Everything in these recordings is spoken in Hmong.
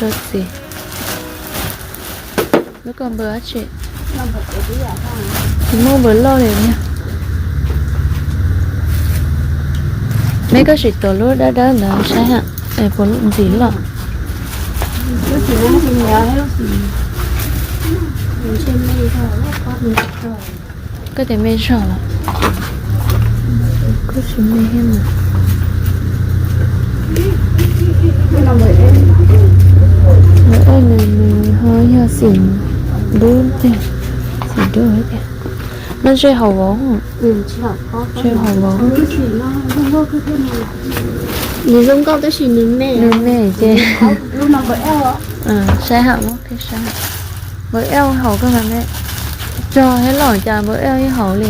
rau txiv. Lub ko npawb dab tsi? Tsis muaj npawb loj li na. Meb, koj sim tuav lub dawb dawb ntawd saib ha, es puas ntxim loj. Koj tias me zog los? Kuj tsis me thiab mas. Nws, nws ho yog xim dub tiag, xim dub tiag. No ntshe hauv vauv, ntshe hauv vauv. Nws zoo nkauj tab sis nws me, nws me ces saib ha, muab qhib saib. Npawb L hauv koj mas me, tsog thiab los cas npawb L ib hauv li.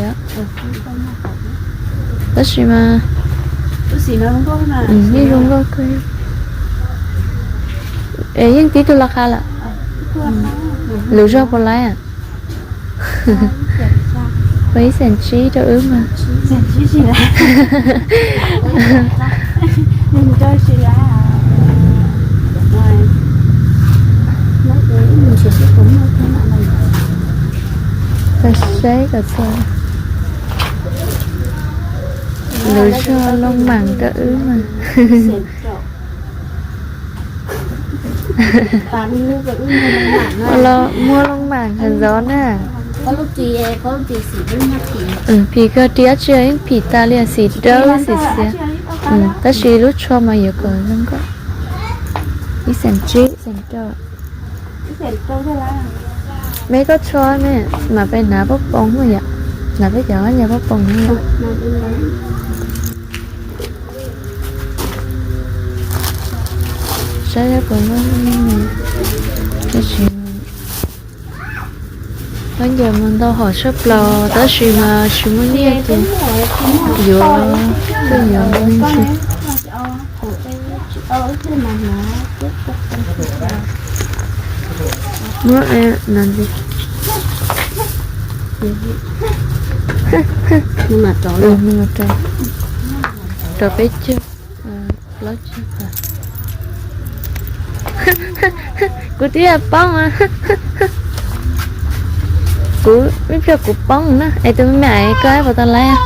Tab sis mas yeej zoo nkauj kawg. Es yeej tib tug laj qab lawm. Lwm zaug puas laib? Pab ib xees tsib rau wb mas. Saib kom txog. Lwm zaug loo maam rau wb mas. Los muag loo maam kawg ntxov na. Phim kawg, ris dab tsi yeej phim tas li, xim dawb xim xiav. Tab sis lub tsho mas yuav kom zoo nkauj. Ib xees tsib, ib xees rau. Me, koj tsho ne, mam pes hnav pob poos no yom, hnav peb cov nyias pob poos no. Saib puas muaj, tab sis khaub ncaws mas ntau hom tshaj plaws tab sis mas tsis muaj nyiaj ces yuav, tuaj yuav me ntsis. Muab no ntxiv. Rau peb caug, plaub caug. Kuv twb yog poob. Kuv, ib pliag kuv poob na, es tus me me koj puas tau laib?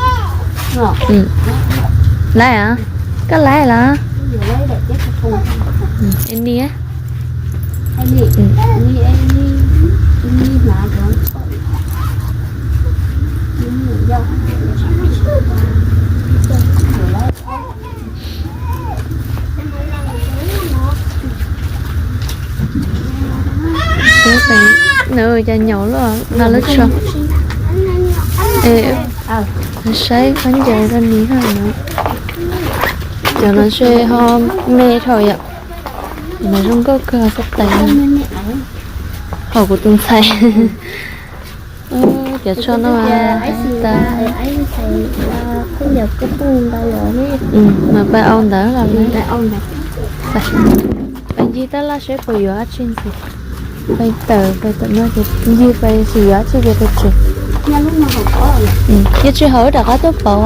Laib os, koj laib los? Es ni, nws cas nyaum luaj, nqa lub tsho. Saib khaub ncaws rau ni ha no. Cov no ntshe ho me dhau yom. Mas zoo nkauj kawg, xab tais. Hauv kuv tus ntxhais. Cov tsho no tas. Mas pais au ntawv los li. Pais ncig tab laj saib puas yuav dab tsi ntxiv. Pais tawm, pais tawm no ces ncig pais, tsis yuav dab tsi ces pais tsev. Yog tsis haus rov qab tuaj pauv.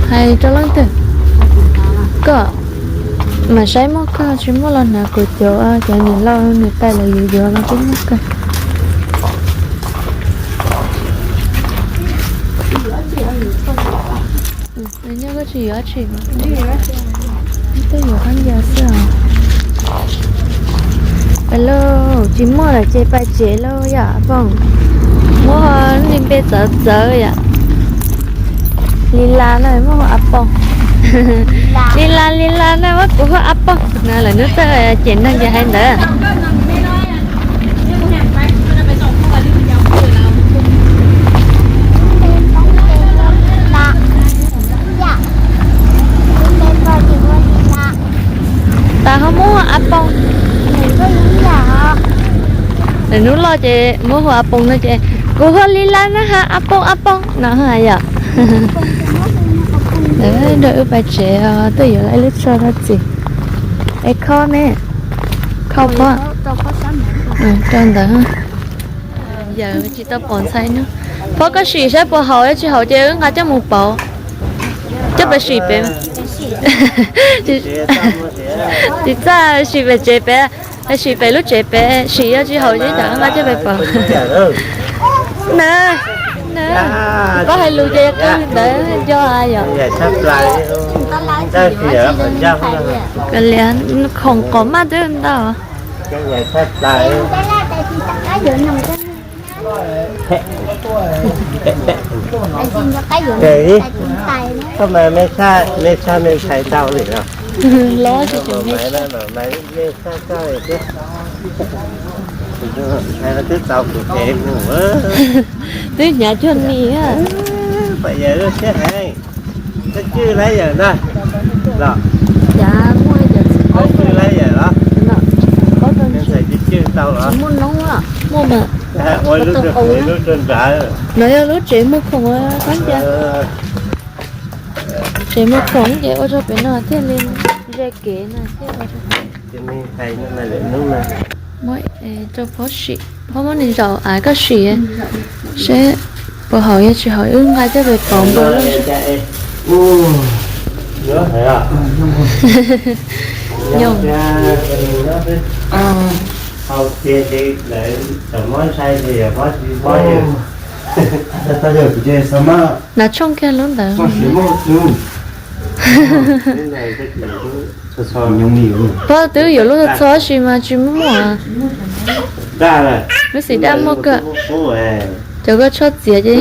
Hais rau leej twg? Koj mam saib muaj kawg, tsis muaj los hnav kuv cov, cov niam laus niam tais lawv yuav yuav los twb muaj kawg. Nyob koj tsis yuav dab tsi, twb yuav khaub ncaws xwb os. Pais lauj, tsis muaj lawm ces pais tsev lauj yom Pooj. Muab li npe txawv txawv yom. Li las na muab hu Ab Pooj. Li las li las na muab kuv hu Ab Pooj na, lawv hnub txawj cem neeg ces hais ntawd. Tas ho muab hu Ab Pooj. Lawv hnub loj ces muab hu Ab Pooj no ces kuv hu Li Las na ha, Ab Pooj Ab Pooj no ha yom. Nrog wb pais tsev, twb yuav lawv ib lub tsho rau txiv. Es kho me, kho pob rau ntawd. Yawm tsis tau pom ntxhais no. Pob koj sim saib puas haus, tsis haus ces wb nqa coj mus pauv. Coj pais sim pem. Tsis txaj, sim pem tsev pem, sim pem lub tsev pem, sim yog tsis haum ces cov nqa coj pais pom. Na, na, koj hais lus ces yog qw li ntawd nco yom. Kav liam, khoom qhov maj twb ntau. Koj mas mej tshaj mej ntshai tau li no. Los tsis tau mej tshaj tau li thiab. Twb tau kuv ev mus. Twb hnyav cuag ni. Pam yawm lub siab heev. Koj cwj lab yawm na. Los. Cwj lab yawm los. Ntxhais cwj cwj tau los. Muaj noob, muaj mas. Ua lub rau nrad. No yog lub tsev muag khoom, tsev muag khoom ces ua rau pem no thiaj li ze kev no thiaj. Muab rau phob sim, phob muab nws zaum av koj sim seb puas haum yog tsis haum wb nqa coj pem pov npua loj. Nyob. Nav tshooj kiag lub ntawd. Pab twb yuav lub txho txho sis mas tsis muaj. Lub xim daj muaj kawg. Cov koj tsho txiav ces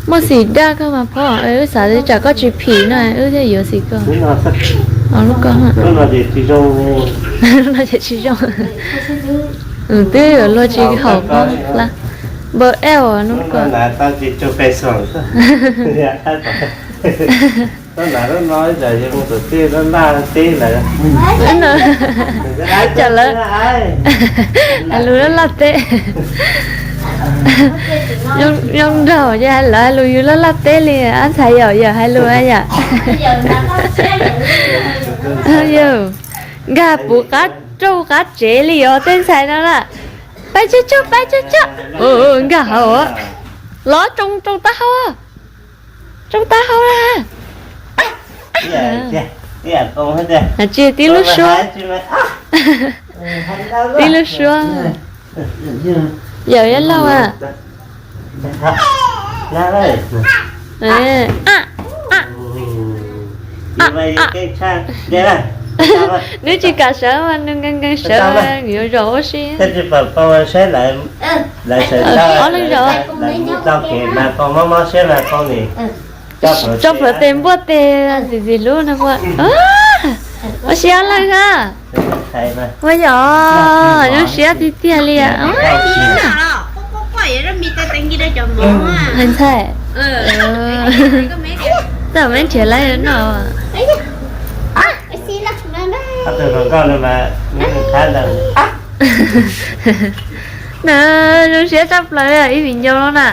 muaj xim daj kawg mas phob, wb xav tias tsam koj tsis phim no wb thiaj yuav xim koj. Lub ko, no ces tsis zoo. Twb yuav luag tsis haum phob lab. Npawg Eo lub ko. Cas lawv lub laj teb. Zoo nraug ces lawv hais lus yus laj laj teb li, ab ntxhais yom, yawm hais lus yom. Nkag puv qab rau qab tsev li os tej ntxhais no na. Pab cog cog, pab cog cog. Nkag hauv. Los tsoo tsoo taub hau. Tsoo taub hau na. Tsis tib lub suab. Tib lub suab. Yawm yab laug a. Nws tsis kam sawv mas nws nkees nkees sawv, yuav zaum ua si. Ob leeg zaum. Tso plhuav tes npuaj tes ntxim ntxim hlub no. Ua si ob leeg na. Ua yom, zoo siab tiag tiag li. Ntxhais, txawm me nrhiav lawv no. Na, zoo siab tshaj plaws ib viv ncaus no na.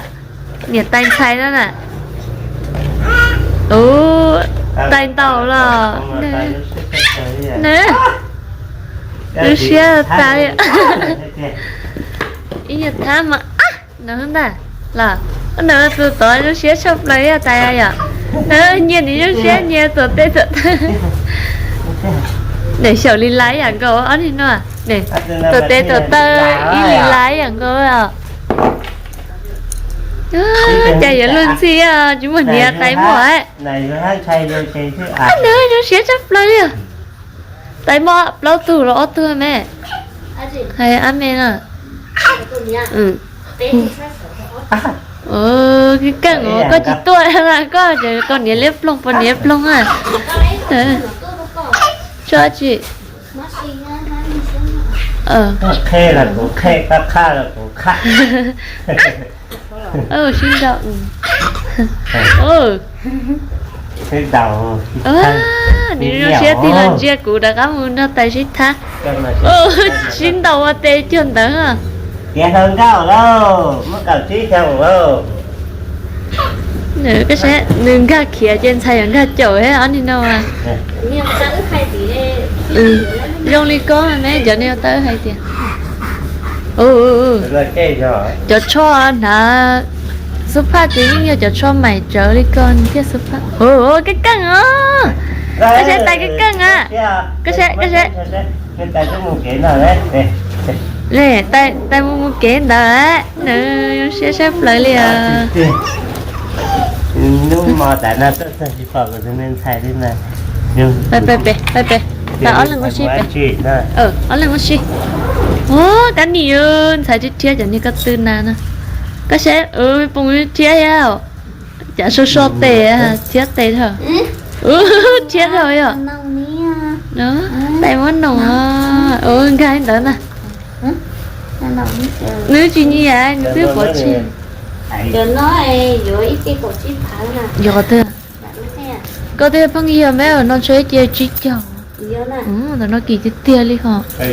Niam tais ntxhais no na. Ub, tais ntaus los. Zoo siab tas li. Ib nyuag thab mas no ntag. Los, no tus tod zoo siab tshaj plaws ib yam tais yom. Nyias nws zoo siab nyias tuam tes tuam taw. Nim xyaum li lais ib yam nkaus ob niag no. Tuam tes tuam taw ib li lais ib yam nkaus os. Cas yuav luag ntxhi tsis muaj hniav tais muaj. Nws zoo siab tshaj plaws li. Tais muaj plaub tug los ob tug me. Hais ab me no. Keej keej os, koj tsis tuaj na, koj ces koj niam liab ploog pos niam ploog a. Tso tsis. Sib nrau. Nws zoo siab tig los ntsia kuv rov qab mus nrog tais sib thab. Sib ntaus ua tes cuag ntawd. Tiav hluas nkauj lauj, muaj kaum tsib xyoo lauj. Nws nkag khiav ces ntxhais yuav nkag caum thiab ob niag no. Zoo li koj ne, cov niag tawb hais tias, cov tsho hnav Xub phaj ces yeej yog cov tsho maim tsawv li ko thiab xub phaj. Ua keej keej os. Koj saib tais keej keej a. Koj saib, koj saib. Tais mus mus kev ntawd, nws zoo siab sab plaws li os. Pais pais pais, tais ob leeg ua si pais. Ob leeg ua si. Ua kab nim ntxhais rhiab rhiab cov niag ko tw na no. Koj saib, poob rhiab thiab, cas so so tes, rhiab tes dhau. Rhiab dhau yom. Tais muab noom, nkag ntawd na. Nws tsis nyiam, nws twb pov tseg. Yog twg? Koj twb pheej yog me no ntshe cia tsib caug. Ntawm no kim tiag tiag li ho. Koj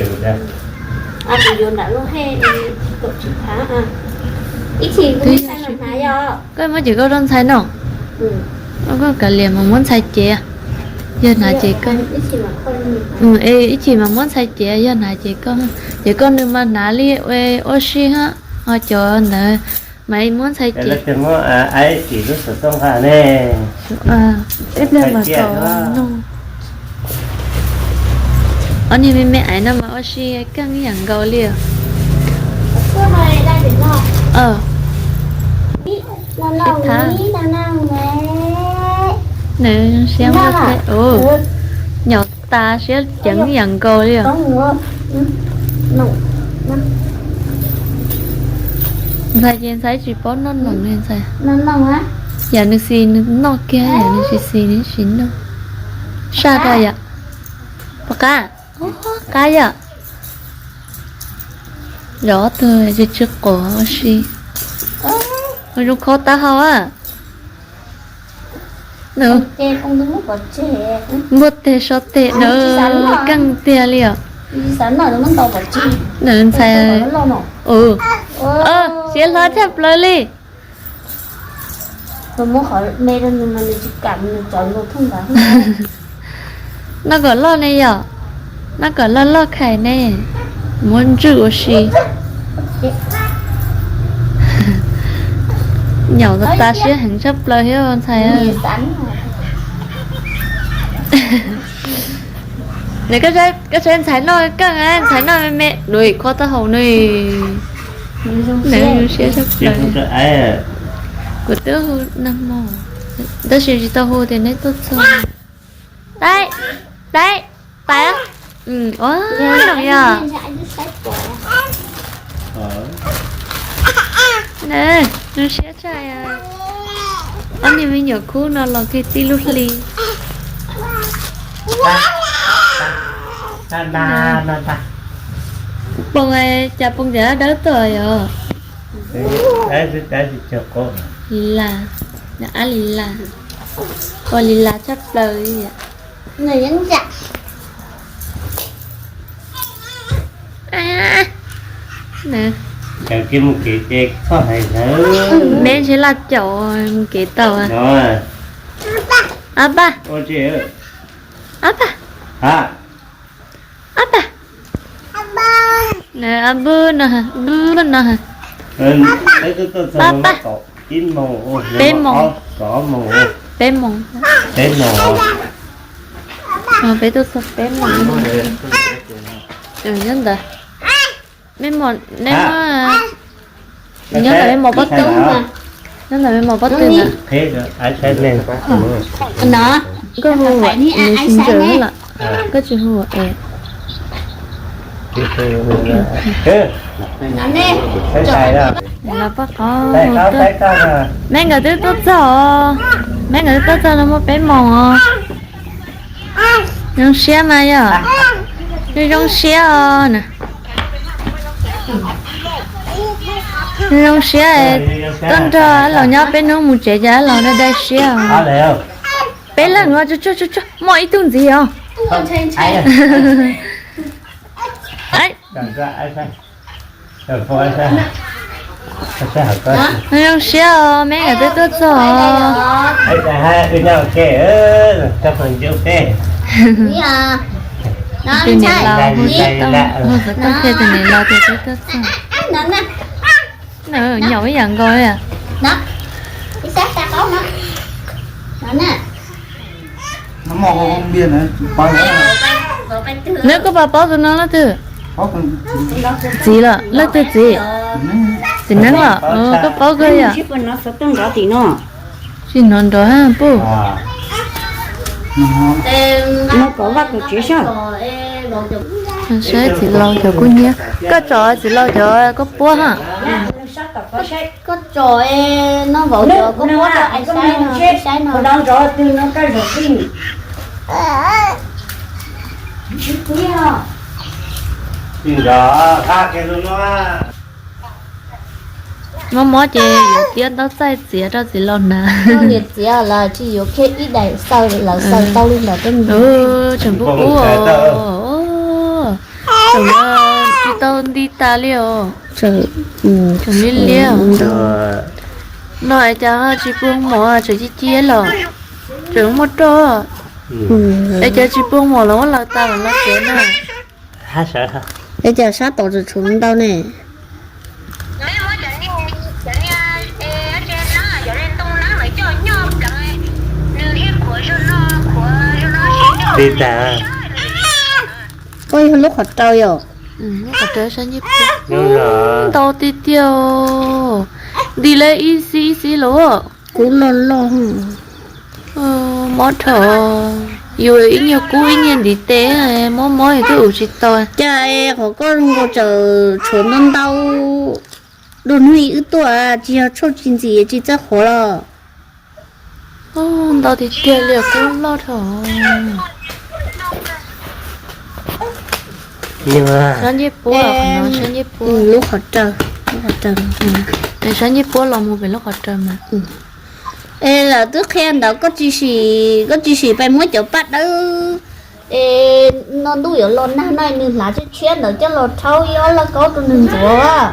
muab cev koj rau ntxhais no. Koj kav liam mas muab ntxhais cev. Yog hnav ces koj, ib chim mas muab ntxhais cev, yog hnav ces koj, ces koj nws mas hnav li ua si hab, ho cov ntawd mas muab ntxhais cev. Ib pliag mas kom noog. Ob niag me me aiv no mas ua si keej ib yam nkaus li. Nws siab muaj, nyom tas siab ceev ib yam nkaus li os. Ntxhais ces ntxhais tsis paub noj noom li ntxhais. Yam nws xis nws noj kiag, yam nws tsis xis nws tsis noj. Saj rau yom. Pom qab, qab yom. Yog ob tug tsis tsis quav ua si. Zoo kho taub hau a. Npuaj teg so teg na, keej tiag li os. Nws ntxhais, siab hlo tshaj plaws li. Noj kom loj ne yom, noj kom loj loj khais ne, muab ntswj ua si. Nyom tas siab heev tshaj plaws thiab ntxhais. Nws, koj saib ntxhais noj keej, ntxhais noj me me, nws kho taub hau nws. Nws zoo siab tshaj plaws. Kuv twb hu nag hmo, tab sis tsis tau hu tias neb tuaj txog. Tais, tais, tais. Ua, zoo yom. Zoo siab tshaj. Ob niag me nyuam khub no los kiag tib lub hli. Poob, cas poob tias dawb tuaj yom. Li las, ab li las, ua li las tshaj plaws li. Meb ntshe laj caum mus kev tau. Ab pab, ab pab, ab pab. Ab pab no, ab pab no. Pab pab. Peb moos, peb moos, peb moos. Peb tuaj txog peb moos. Nyob ntawd, neb muab, nyob ntawm mej mos pob tw, nyob ntawm mej mos pob tw ntawd. Koj hu ua es, nws tsis ntseeg lawm. Koj tsis hu ua es. Los pab qhov, meb nkawd twb tuaj txog os, meb nkawd twb tuaj txog no, muaj peb moos os. Zoo siab mas yog, zoo siab os na. Zoo siab, tuaj nrog ab laus nyob peb hnub mus tsev ces ab laus dai dai siab os. Peb leeg os, tsuag tsuag, muaj ib tug ntxiv os. Zoo siab os, meb nkawd twb tuaj txog os. Tus niam laus hu xov tooj, hu xov tooj kiag tus niam laus tias twb tuaj txog. Nws nyaum ib yam nkaus li. Neb koj pab paub tus no leej twg? Txiv los leej twg txiv? Txiv neeb los koj paub kawg yom. Tsis hnov nrov puj. Saib txiv laus cov kub hnyiab. Koj tso txiv laus cov koj puab ha. Koj tso no vauv cov koj puab rau ais saib no, saib no. Mob mob ces yuav tiab ntaub txaij txiav rau txiv laus hnav. Niam txiv los tsis yuav kiag ib daim xaws, lawv xaws tau li ntawd. Tseem pub pub os. Tseem tsis tau nti tas li os. Tseem liab liab. No es cas ho tsis pub mov tseem ci ci los tseem muaj roj. Es cas tsis pub mov los muab laws tas los no tsev na. Es cas sab tod tseem tshuav ntau ne? Koj yog lub qhov raws yom? Ntau tiag tiag. Nti lawm ib xib ib xib los. Kub loj loj. Mob dhau. Yus ib nyuag kub ib nyuag ntiv tes, mob mob yus twb ua tsis tau. Cas qhov koj zoo nkaus tseem tshuav ntau ntau. Dua hnub wb tuaj tsis yog tshuaj tsis ntxim tsis txawj qhuav los. Ntau tiag tiag li, kub loj dhau. Sab ncej puab, sab ncej puab. Lub qhov raws, lub qhov raws. Sab ncej puab los mus pem lub qhov raws mas. Es lawv twb qhia ntawd koj tsis sim, koj tsis sim pais muab cov paj dawb. Es no ntuj yuav los nag no nws hlav tshiab tshiab ntawd coj los rhaub ib ob lauj kaub rau nws ntxuav.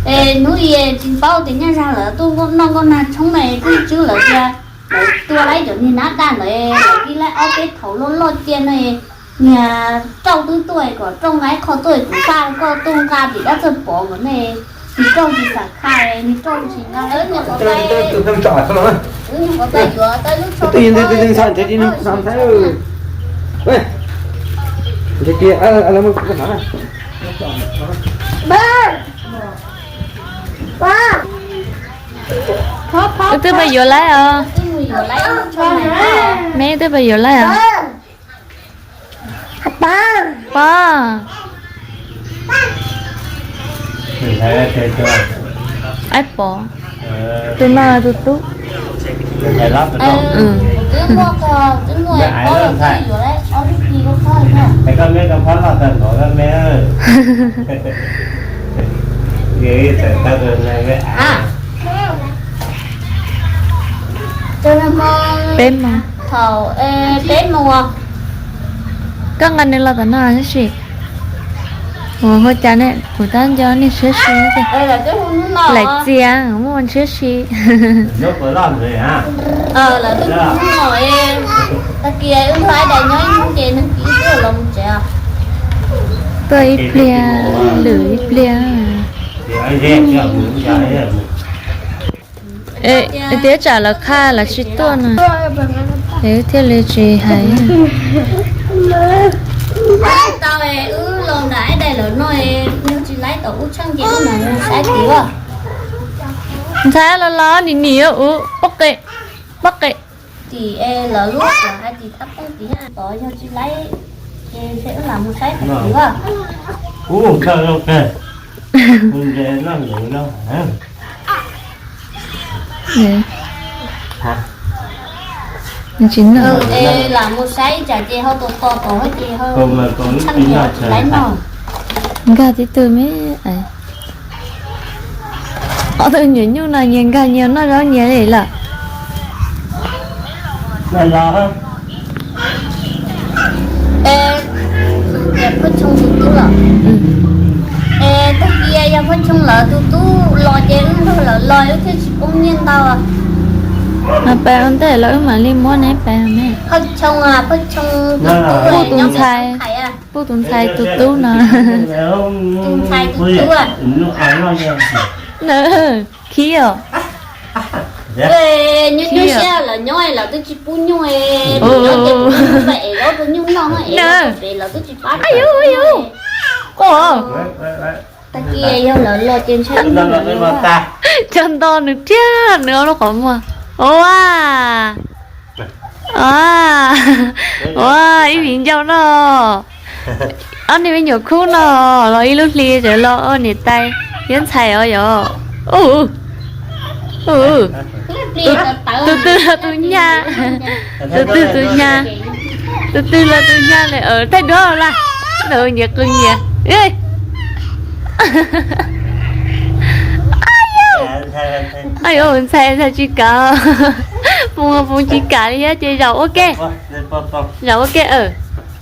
Es hnub i tsis paub tias nyaj zag lawv tuaj noj nkauj nag tshoob na, twb tswb lawv tias lawv tua laib cov niag nab daj ntawd, lawv ib laib ob peb thaum loj loj cia no, niag rauj twb tuaj kom rauj nqa ib qho tuaj, kuv faj koj tuaj nqa tim dab txawj pov nkaus ne, tus rauj tsis xam kha, niag rauj tsis nqa. Wb twb pais yuav laib os. Me twb pais yuav laib os. Pog. Aib Pov. Tus no tus tub. Peb moos. Peb moos. Koj nqa nws los tom no tab sis. Ua cas ne, kuv tab nco nej siab si. Laim txias muaj siab si. Tuaj ib pliag lwm ib pliag. Tiab tsam lawv qha lawv tsis tuaj no, es thiaj li tsis hais. Tau, wb los nram ib daim lawv no, yog tsis laib tom ub tsheej ces wb mam mus saib tid. Ntxhais los los nim nim ua ub pob qe, pob qe. Tim lawv lub hais tim thab pooj tim tod yog tsis laib ces wb lam mus saib tim tid. Lam mus saib tsam ces ho tos tos ces ho tsis laib no. Nkag tib tug me. Ob tug nyuam nyuj no nyias nkag nyias noj zaub nyias li lawm. Es, tias Phooj Tshoo tus tub los? Es tag kis yog Phooj Tshoo lawv tus tub los ces wb nrog lawv los wb thiaj tsis poob nyiaj ntau. Mas pais ua ntej los wb mam li muab neb pais ne. Phooj Tshoo, Phooj Tshoo tus tub, Phooj tus ntxhais, Phooj tus ntxhais tus tub no. Tus ntxhais tus tub. Khib os. Nyuaj nyuaj siab lawv nyob lawv twb tsis pub nyuj, es zaub tus nyuj noj, es pem lawv twb tsis pab. Tag kis yog lawv los ces ntshai. Cov nto nws thiab nws ob lub qhov muag. Ua, ua, ib viv ncaus no. Ob niag me nyuam khub no los ib lub hli tseem los ua niam tais thiab ntxhais os yom. Tus twg los tus nyab, tus twg tus nyab, tus twg los tus nyab ne. Thaij duab laj, nyias qw nyias. Ntxhais, ntxhais tsis kam, Foom, Foom tsis kam li thiab ces zaum ua ke, zaum ua ke.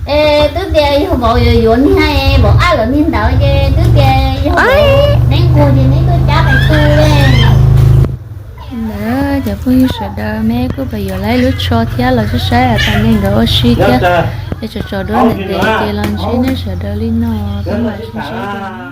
Es twb tias yog vauv yuav yuav niag, vauv ab lawv niag ntawd ces twb tias yog neb nquag ces neb tuaj cab pais tu li. Ntawd cov phooj ywg sawv daws, meb kuj pais yuav lawv lub tsho thiab los saib saib tas neeg nkawd ua si thiab. Es tsom tsom duab ntev ntev ces los ntsib nej sawv daws li no, peb mam sib ntsib dua.